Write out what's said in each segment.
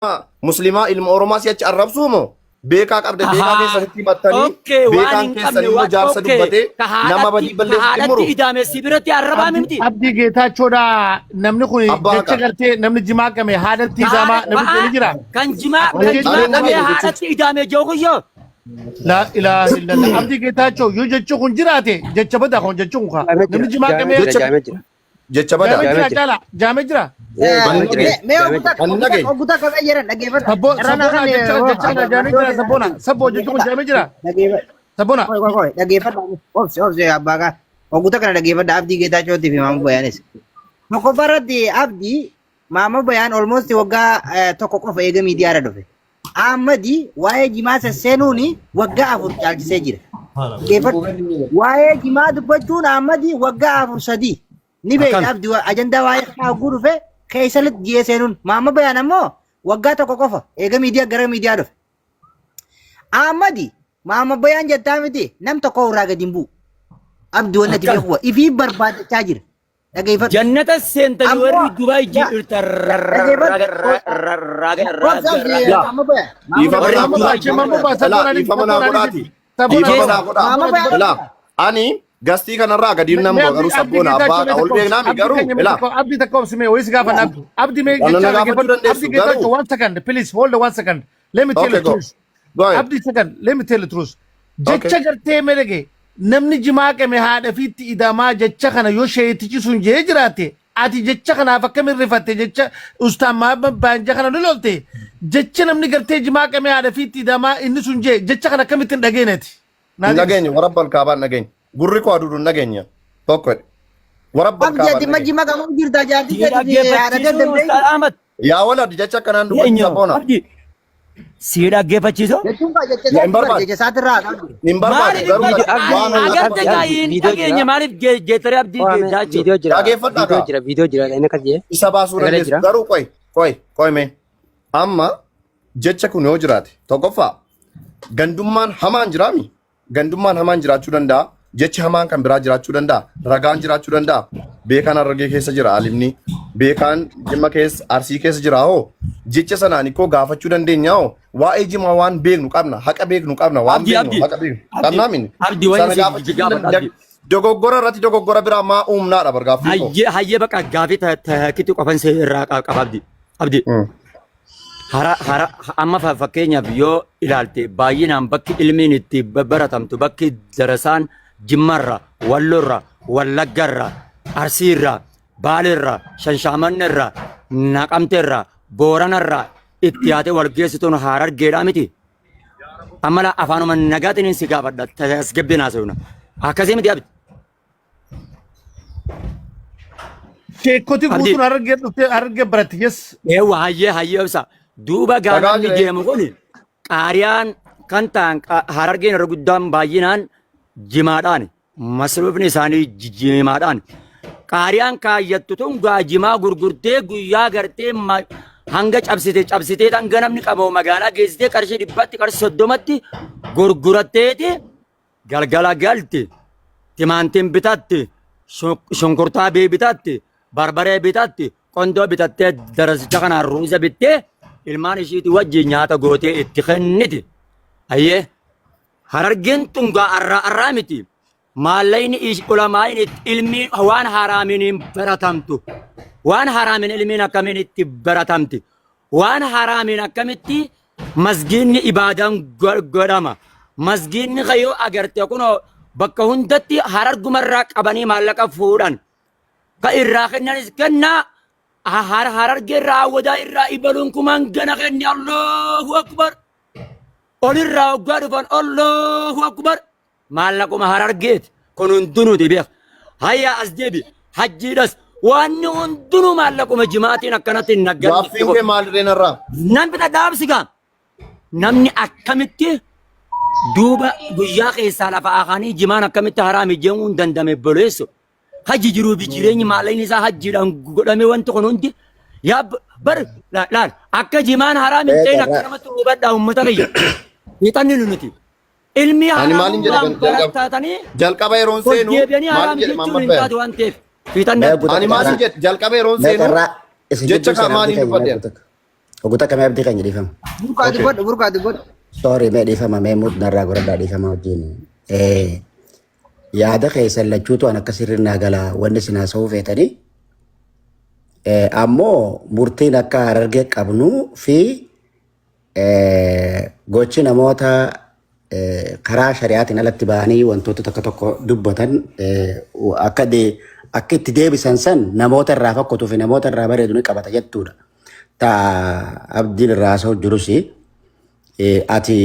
Muslimaa ilma Oromaa si'achi arrabsuu moo beekaa qabda beekaa Ahaa. keessanitti himattanii Okay, waan beekaan hin keessan qabne immoo waan jaarsa okay. dubbatee Ka nama badii haadhatti ka balleessutti haadhatti muru. idaame si biratti arrabaa Abdii miti. Abdii Geetaachoodha namni kun Abbaa jecha haqaa. gartee namni jimaa qame haadhatti Ka idaamaa haadha namni ba'aa ni jira. kan jimaa kan Wanti Ani jimaa hin qabee dhageenye jechicha. haadhatti idaame jiru kuyyoo. La ilaha illallah. Abdii Geetaachoo yoo jechi kun jiraate jecha badaa kun jechi kun kaa. Jaamee Namni jira. jimaa Jaamee qamee jira. Jecha Jaamee jira. jecha badaa. jaamee Jaamee jira jira. caala jaamee jira. Ee Kan jaamee hin jira. dhageenye. Mee Jaamee jira. Kan hin dhageenye. oguta qabee jiran dhaggeeffadha. Sabbo Irraan sabboona hafan jecha jecha kana jaamee jira sabboona sabboo jechi kun jaamee jira dhaggeeffadha. sabboona. Qoy qoy qoy dhaggeeffadha. Obsi obsi abbaa gaa. Oguta kana dhaggeeffadha Abdii Geetaachootii fi Maamuu Bayaanis. Tokkoffaa irratti Abdii Maamuu Bayaan almost waggaa 1 qofa eega miidiyaarra dhufe. Ahmadi waa'ee jimaa sesseenuun waggaa 4 caalchisee jira. Dhaggeeffadhu. Waa'ee jimaa dubbachuun Ahmadi waggaa 4 3 ni beekta Akkam. Abdi ajandaa waa'ee kanaa hogguu dhufe keessatti jiyee seenuun. Maamma Bayaan ammoo waggaa 1 qofa eega miidiyaa gara miidiyaa dhufe. Ahmadi Maamma Bayaan jettaa miti nam tokko irraa gadi hin bu'u. Abdi wanni ati Akkam. beeku ifii barbaadachaa jira. Dhageeffadhu. Jannata seentanii Ammoo warri Dubaay yaa jirtan dhaggeeffadhu. Obsa Yaa Maamma Bayaan. Maamma dhiifama warri naa Maammoo godhaa. Dubaay baachee maammoo jirtan. baa Ilaa sabboona dhiifama naa godhaati. sabboona Dhiifama Keessa naa godhaa. Maamma Bayaan. Ilaa ani gastii kanarraa gadi nan Mee bu'a abdii garuu abdii sabboona abbaa Geetaachoo mee haqa ol takka obsi beeknaami abdii garuu keenya mee ilaa takka abdii takka obsi mee wayis gaafa abdii abdii mee kana jecha na gaafachuu dhaggeeffadhu dandeessu abdii Geetaachoo garuu one second please hold on one second let me tell okay you go truth go ahead abdii second let me tell you truth okay jecha gartee mee dhage namni jimaa qame haadha fiitti idamaa jecha kana yoo sheetichi sun jee jiraate ati jecha kanaaf akkamiin rifatte jecha ustaan Mahammad Baanja kana ni lolte jecha namni gartee jimaa qame haadha fiitti idamaa inni sun jee jecha kana akkamitti hin dhageeneeti naa hin deebisi. dhageenye warabbal kaabaa hin dhageenye gurri koo aduudu hin dhageenye tokko jedhe warabbal Abdi kaabaa ati hin dhageenye majji maqaa jirta jaartii Si keetii fi haadha kee dhaggeeffachiisuu dandeessu. Ustaaz Ahmad. yaa walad jecha akkanaan dubbachuu Eenyu? sabboona Abdi. Si dhaggeeffachiisuu? Jechuun kaa jecha hin isaatii bar barbaadu jecha isaatirraa haadha jiru. hin barbaadu Maaliif garuu Viidiyoo barbaadu? abdii waan Agarte abdii gaa abdii hin viidiyoo dhageenye jira. maaliif jeetaree abdii Qo'ame geetaachoo? viidiyoo jira. dhageeffadhaa Viidiyoo kaa jira. Viidiyoo jira. Inni akkas jee isa baasuu sagalee dandeessu jira. garuu qoy qoy qoy mee amma jecha kun yoo jiraate tokkoffaa gandummaan hamaan jiraami Gandummaan hamaan jiraachuu danda'a. Jechi hamaan kan biraa jiraachuu danda'a. Ragaan jiraachuu danda'a. Beekaan Harargee keessa jira alimni. Beekaan Jimma keessa, Arsii keessa jira hoo. Jecha sanaan ikkoo gaafachuu dandeenya hoo. Waa'ee Jimaa waan beeknu qabna. Haqa beeknu qabna. Waan Abdi beeknu abdi haqa beeknu abdi qabnaa mini. abdi wayii Sana si gaafachuu hin gaafadha dandeenye. abdi. Dogoggora irratti dogoggora biraa maa uumnaadha bargaaffii koo. Hayyee hayyee bakka gaafii takkitti qofan si irraa qaba abdi. Abdi. Hara hara amma fakkeenyaaf yoo ilaalte baay'inaan bakki ilmiin itti baratamtu bakki darasaan Jimmarra, Wallorra, Wallaggarra, Arsiirra, Baalirra, Shanshaamannirra, Naqamteerra, Booranarra itti yaatee wal geessituun Harargeedhaa miti. Amma laa afaanuma nagaatiin si gaafadha tasgabbiin haasofna. Akkasii miti abdi. Sheekoti Abdi. guutuun harargee dhuftee harargee baratti yes. Eewwa hayyee hayyee obsa. Duuba gaa Dhagaa namni jira. deemu kun qaariyaan kan ta'an harargeen irra guddaan baay'inaan jimaadhaan masruufni isaanii jimaadhaan. Qaariyaan kaayyattu tun gaa jimaa gurgurtee guyyaa gartee hanga cabsite cabsitee hanga namni qabu magaalaa geessitee qarshii 100tti qarshii 30tti gurguratteeti Galgala galti, timaantiin bitatti, shunkurtaa bii bitatti, barbaree bitatti, qondoo bitattee darasicha kanaan ruuza bittee ilmaan ishiitii wajjin nyaata gootee itti kenniti. Ayyee harargeen tun gaa arraa arraa miti. Maallaqni ulamaa'iin itti ilmiin waan haraamiin hin baratamtu. Waan haraamiin ilmiin akkamiin itti baratamti. Waan haraamiin akkamitti Masgiidni ibaadaan godhama. Masgiidni kan yoo agarte kunoo bakka hundatti harargumarraa qabanii maallaqa fuudhan. Ka irraa kennanis kennaa harargee irraa awwadaa irraa ibaluun kumaan gana kenne Allahu Akbar. Olirraa hoggaa dhufan Allahu Akbar. Maallaquma harargeeti. Kun hundinuuti beek. Hayya as deebi. Hajjiidhas. Wanni hundinuu maallaquma jimaatiin akkanatti naggan. Gaaffiin kee maal irreen irraa? Nan bita dhaabsi gaa. Namni akkamitti duuba guyyaa keessaa lafa akaanii jimaan akkamitti haraami jechuun dandame boleessu. Hajji jiruu fi jireenyi maallaqni isaa hajjiidhaan godhame wanti kun hundi yaa bar laal akka jimaan haraam hin ta'in akka namatti hubadhaa uummata kiyya. Hiixanni nu nuti. Ilmi Ani maalin jedhe haraamummaan jalqaba barattatanii jalqaba yeroon ol seenu deebi'anii maalin haraam jedhe jechuun Mahammad hin Bayan. taatu waan ta'eef. Fiixan Mee dhabdu. Ani guutakka maalin carraa. jedhe jalqaba yeroon Mee seenu carraa isin jecha jidduu kaa seenaa maaliin abdii keenya mee dubbadhe. guutakka. Ogu takka mee abdii keenya dhiifama. Burqaa Okay. dubbadhu, burqaa dubbadhu. Sorry mee dhiifama mee mut narraa godhadhaa dhiifama wajjin. Yaada keessan lachuutu an akka sirri naa gala wanni isin haasa'uu feetanii. Ammoo murtiin akka harargee qabnu fi gochi namoota karaa shari'aatiin alatti ba'anii wantoota tokko tokko dubbatan akka akka itti deebisan san namoota irraa fakkotuu fi namoota irraa bareedu ni qabata jettuudha. Ta abdiin irraa haasa'u jirus ati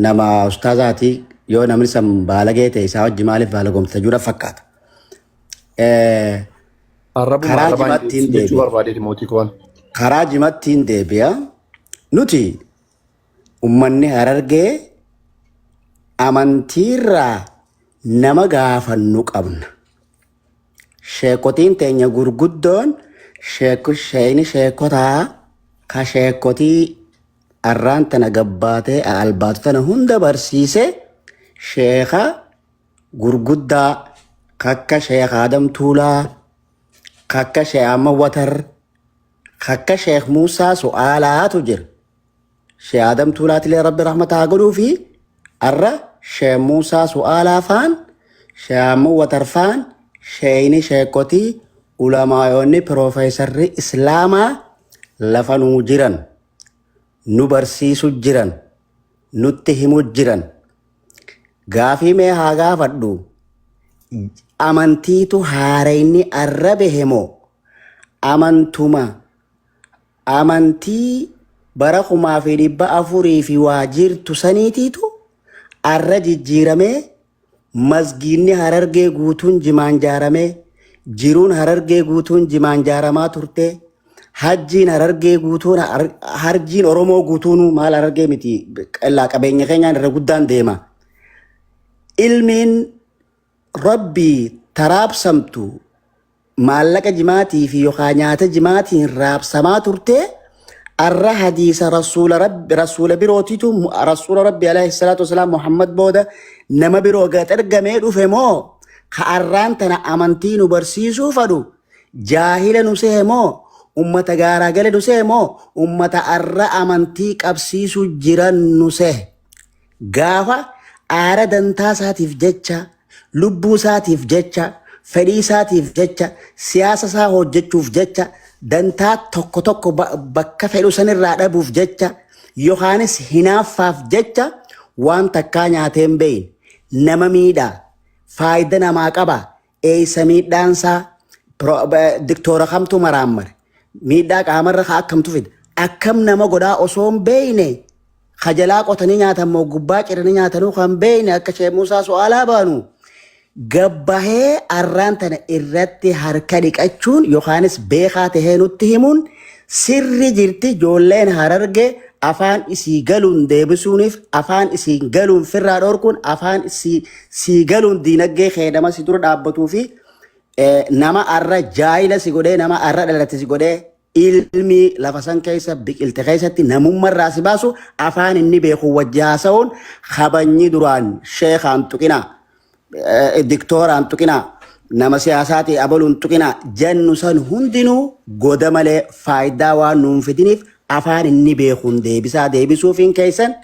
nama ustaazaati yoo namni san baalagee ta'e isaa wajji maaliif baalagomta jiru fakkaata. Arrabuma Karaa arrabaan jimaatti hin deebisi jechuu deebi'a. barbaadeeti mootii koon. Karaa jimatti hin deebi'a. Nuti ummanni harargee amantiirraa nama gaafannu qabna. Sheekotiin teenya gurguddoon sheeyni sheekotaa ka sheekotii arraan tana gabbaatee albaatu tana hunda barsiise sheeka gurguddaa kakka Sheekh Adam Tuulaa, kakka Sheekh Ahmad Watar, kakka Sheekh Muusaa Su'aalaatu jira. Sheekh Adam Tuulaatilee Rabbi rahmata haa godhuu fi arra Sheekh Muusaa Su'aalaa faan, Sheekh Ahmad Watar faan, sheeyni sheekotii ulamaayoonni piroofeesarri Islaamaa lafa nuu jiran, nu barsiisu jiran, nutti himu jiran. Gaafii mee haa gaafadhu. Amantiitu haarayni arra bahe moo amantuma amantii bara 1400 fi waa jirtu saniitiitu arra jijjiiramee masgiinni harargee guutuun jimaan jaaramee jiruun harargee guutuun jimaan jaaramaa turte hajjiin harargee guutuun harjiin oromoo guutuun maal harargee miti qellaa qabeenya keenyaan irra guddaan deema. Ilmiin rabbii taraabsamtu maallaqa jimaatii fi yookaan nyaata jimaatiin raabsamaa turte arra hadiisa rasuula rabbi rasuula birootiitu rasuula rabbi alayhi salaatu wasalaam Muhammad booda nama biroo gad ergamee dhufe moo ka arraan tana amantii nu barsiisuu fadhu jaahila nu sehe moo ummata gaaraa gale nu sehe moo ummata arra amantii qabsiisuu jiran nu sehe. Gaafa aara dantaa isaatiif jecha, lubbuu isaatiif jecha, fedhii isaatiif jecha, siyaasa isaa hojjechuuf jecha, dantaa tokko tokko bakka fedhu sanirraa dhabuuf jecha, yookaanis hinaaffaaf jecha waan takkaa nyaatee hin beekne nama miidhaa, faayida namaa qaba, eessa miidhaansaa, diktoora kamtu maraammare, miidhaa qaamarra ka akkamtu fida, akkam nama godhaa osoo hin beekne kajalaa qotanii nyaatan moo gubbaa ciranii nyaatanuu kan beekne akka Sheekh Muusaa Su'aalaa baanu gabbahee arraan tana irratti harka dhiqachuun yookaanis beekaa tahee nutti himuun sirri jirti. Ijoolleen hararge afaan isii galuun deebisuuniif afaan isii galuun firraa dhorkuun afaan isii galuun diinagdee kee nama si dura dhaabbatuu fi nama arra jaayila si godhee nama arra dhalate si godhee ilmi lafa san keessa biqilte keessatti namummarraa si baasu afaan inni beeku wajji haasa'uun kabanyii duraan sheekaan tuqinaa diktooraan tuqinaa nama siyaasaatii abaluun tuqinaa jennu san hundinuu goda malee faayidaa waan nuun fidiniif afaan inni beekuun deebisaa deebisuufiin keessan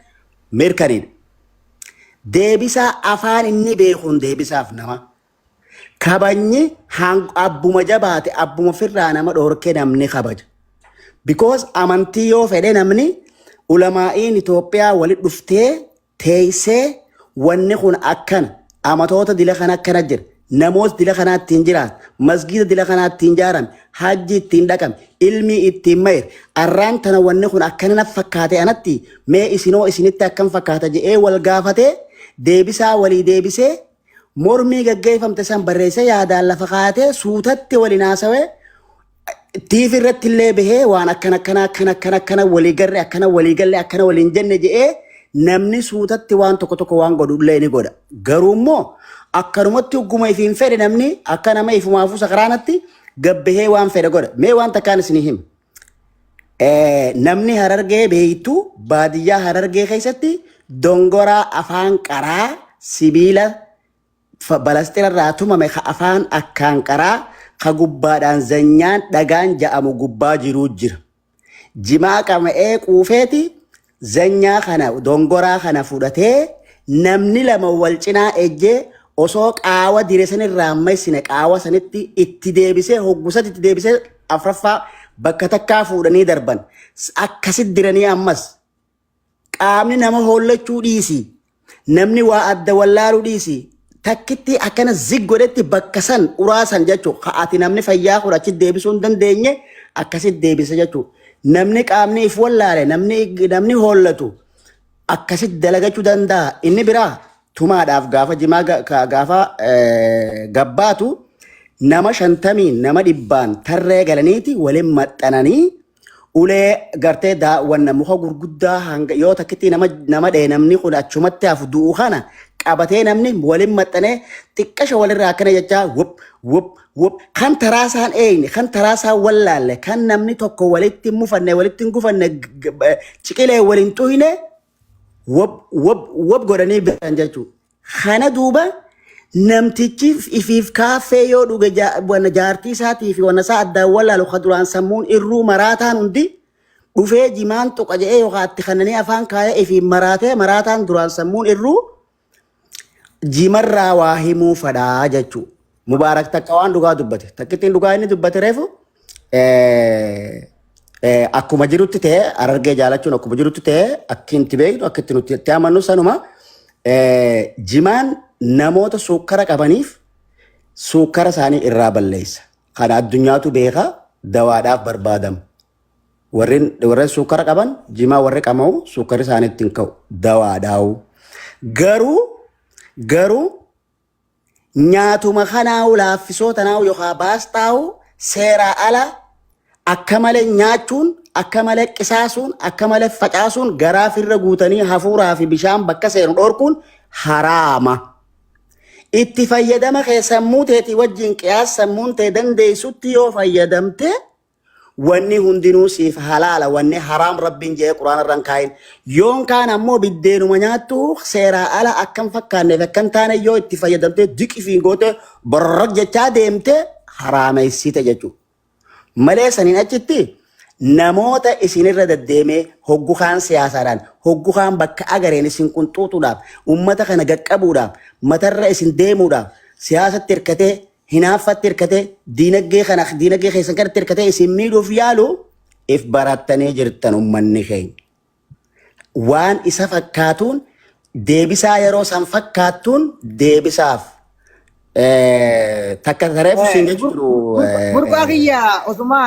mirkaniidha. Deebisaa afaan inni beekuun deebisaaf nama. Kabajni abbuma jabaate abbuma firraa nama dhoorkee namni kabaja. Because amantii yoo fedhe namni ulamaa'iin Itoophiyaa walitti dhuftee teessee wanni kun akkana amatoota dila kana akkana jira namoota dila kanaa ittiin jiraatu masgiida dila kanaa ittiin ijaarame hajji ittiin dhaqame ilmi ittiin mayre arraan tana wanni kun akkana na fakkaate anatti mee isinoo isinitti akkam fakkaata jedhee wal gaafatee deebisaa walii deebisee mormii gaggeeffamte san barreessee yaadaan lafa kaatee suutatti waliin haasawee tiif irratti illee bahee waan akkana akkana akkana akkana akkana walii garre akkana walii galle akkana waliin jenne jedhee namni suutatti waan tokko tokko waan godhu illee ni godha. Garuu immoo akkanumatti hogguma ifiin fedhe namni akka nama ifumaafuu sakaraanatti gabbahee waan fedhe godha. Mee waan takkaan isinii hima. Namni harargee beektu baadiyyaa harargee keessatti dongoraa afaan qaraa sibiila balastira irraa tumame ka afaan akkaan qaraa ka gubbaadhaan zanyaan dhagaan ja'amu gubbaa jiruu jira. Jimaa qama'ee quufeeti zanyaa kana dongoraa kana fudhatee namni lama wal cinaa ejjee osoo qaawa dire sanirraa ammaysine qaawa sanitti itti deebisee hoggusatti itti deebisee afraffaa bakka takkaa fuudhanii darban. Akkasit diranii ammas qaamni nama hollachuu dhiisi. Namni waa adda wallaaluu dhiisi. Takkitti akkana zig godhetti bakka san uraa san jechuudha. Ka ati namni fayyaa kun achi deebisuu hin dandeenye akkasitti deebisa jechuudha. Namni qaamni if wallaale namni hollatu akkasitti dalagachuu danda'a. Inni biraa tumaadhaaf gaafa jimaa gaafa gabbaatu nama 50n nama 100n tarree galaniiti waliin maxxananii ulee gartee daawwanna muka gurguddaa hanga yoo takkitti nama dhee namni kun achumatti hafu du'u kana qabatee namni waliin maxxanee xiqqasha walirraa akkana jechaa wup wup wup kan taraasaan eeyne kan taraasaan wallaalle kan namni tokko walitti hin mufanne walitti hin gufanne ciqilee waliin xuyne wop wop wop godhanii biran jechuudha. Kana duuba namtichi ifiif kaaffee yoo dhuge wanna jaartii isaatii fi wanna isaa addaan wallaalu ka duraan sammuun irruu maraataan hundi dhufee jimaan tuqa jedhee yookaan itti kannanii afaan kaayee ifiif maraatee maraataan duraan sammuun irruu jimarraa waa himuu fadhaa jechuudha. Mubaarak takka waan dhugaa dubbate. Takkittiin dhugaa inni dubbate reefu akkuma jirutti ta'e Harargee jaalachuun akkuma jirutti ta'e akki itti beeknu akka itti nuti itti amannu sanuma jimaan namoota suukkara qabaniif suukkara isaanii irraa balleessa. Kana addunyaatu beeka dawaadhaaf barbaadama. Warreen suukkara qaban jimaa warri qama'u suukkarri isaanii ittiin ka'u dawaadhaawu. Garuu nyaatuma kanaawu laaffisoo tanaawu yookaan baastaawu seeraa ala akka malee nyaachuun akka malee qisaasuun akka malee facaasuun garaa firra guutanii hafuuraa fi bishaan bakka seenu dhorkuun haraama. Itti fayyadama kee sammuu teetii wajjin qiyaas sammuun tee dandeessutti yoo fayyadamte wanni hundinuu siif halaala. Wanni haraam Rabbiin jedhee Quraana irra hin kaayin. Yoon kaan ammoo biddeenuma nyaattu seeraa ala akkam fakkaanneef akkan taane yoo itti fayyadamtee diqi goote borrok jechaa deemte haraameessite jechuudha. Malee saniin achitti namoota isinirra deddeemee hoggu kaan siyaasaadhaan hoggu kaan bakka agareen isin qunxuuxuudhaaf ummata kana gaqqabuudhaaf matarra isin deemuudhaaf siyaasatti hirkatee hinaaffatti hirkatee diinagdee kana diinagdee keessan kanatti hirkatee isin miidhuuf yaalu if barattanii jirtan ummanni keenya. Waan isa fakkaatuun deebisaa yeroo san fakkaattuun deebisaaf. Takka tareef siin jechuudha. Burqaa kiyya osuma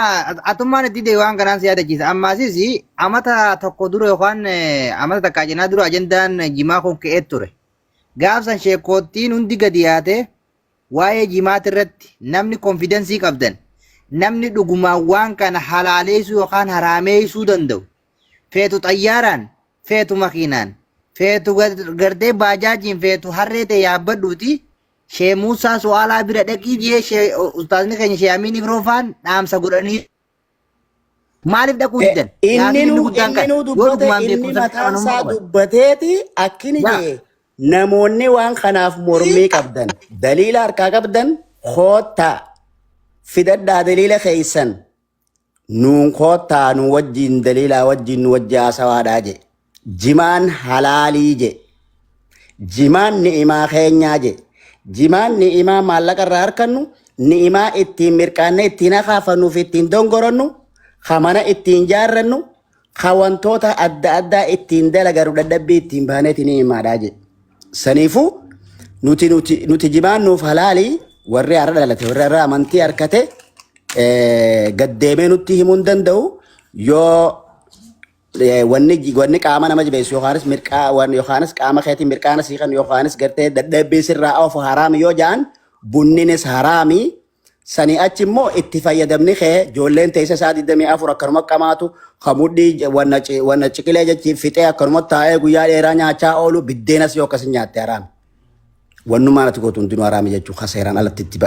atummaan itti deebi waan kanaan si yaadachiisa. Ammaasis amata tokko dura yookaan amata takkaa cinaa dura ajandaan jimaa kun ka'ee ture. Gaafsan sheekkoottiin hundi gadi yaate waa'ee jimaati irratti namni confidence qabdan namni dhugumaan waan kana halaaleessuu yookaan haraameessuu danda'u feetu xayyaaraan feetu makiinaan feetu gartee baajaajiin feetu harree ta'e yaabbadhuuti Shee Muusaa Su'aalaa bira dhaqii jee shee ustaazni keenya Shee Amiin Ibroofaan dhaamsa godhanii maaliif dhaquu didan? Inni Gaaffiin inni nu guddaan inni kana. nu Yoo dubbate dhugumaan inni beekumsa mataan qaban isaa qaban. dubbateeti akkini Yaa. jee namoonni waan kanaaf mormii qabdan daliila harkaa qabdan koottaa fidadhaa daliila keessan nuun koottaa nu wajjin daliilaa wajjin nu wajji haasawaadhaa je jimaan halaalii je jimaan ni'imaa keenyaa je jimaan ni'imaa maallaqa irraa harkannu ni'imaa ittiin mirqaannee ittiin akaafannuu fi ittiin dongorannu ka mana ittiin jaarrannu ka wantoota adda addaa ittiin dalaganu dadhabbii ittiin baaneeti ni'imaadhaa je saniifuu nuti jimaan nuuf halaalii warri har'a dhalate warri har'a amantii harkate gaddeemee nutti himuu hin danda'u yoo wanni qaama nama jabeessu yookaanis mirqaa yookaanis qaama keetiin mirqaana sii kan yookaanis gartee dadhabbii sirraa oofu haraami yoo ja'an bunninis haraami. Sanii achi immoo itti fayyadamni kee ijoolleen teessa isaa 24 akkanuma qamaatu kamudhii wanna ciqilee jechi fixee akkanuma taa'ee guyyaa dheeraa nyaachaa oolu biddeenas yoo akkasin nyaatte haraami. Wannummaan ati gootu hundinuu haraami jechuu ka seeraan alatti itti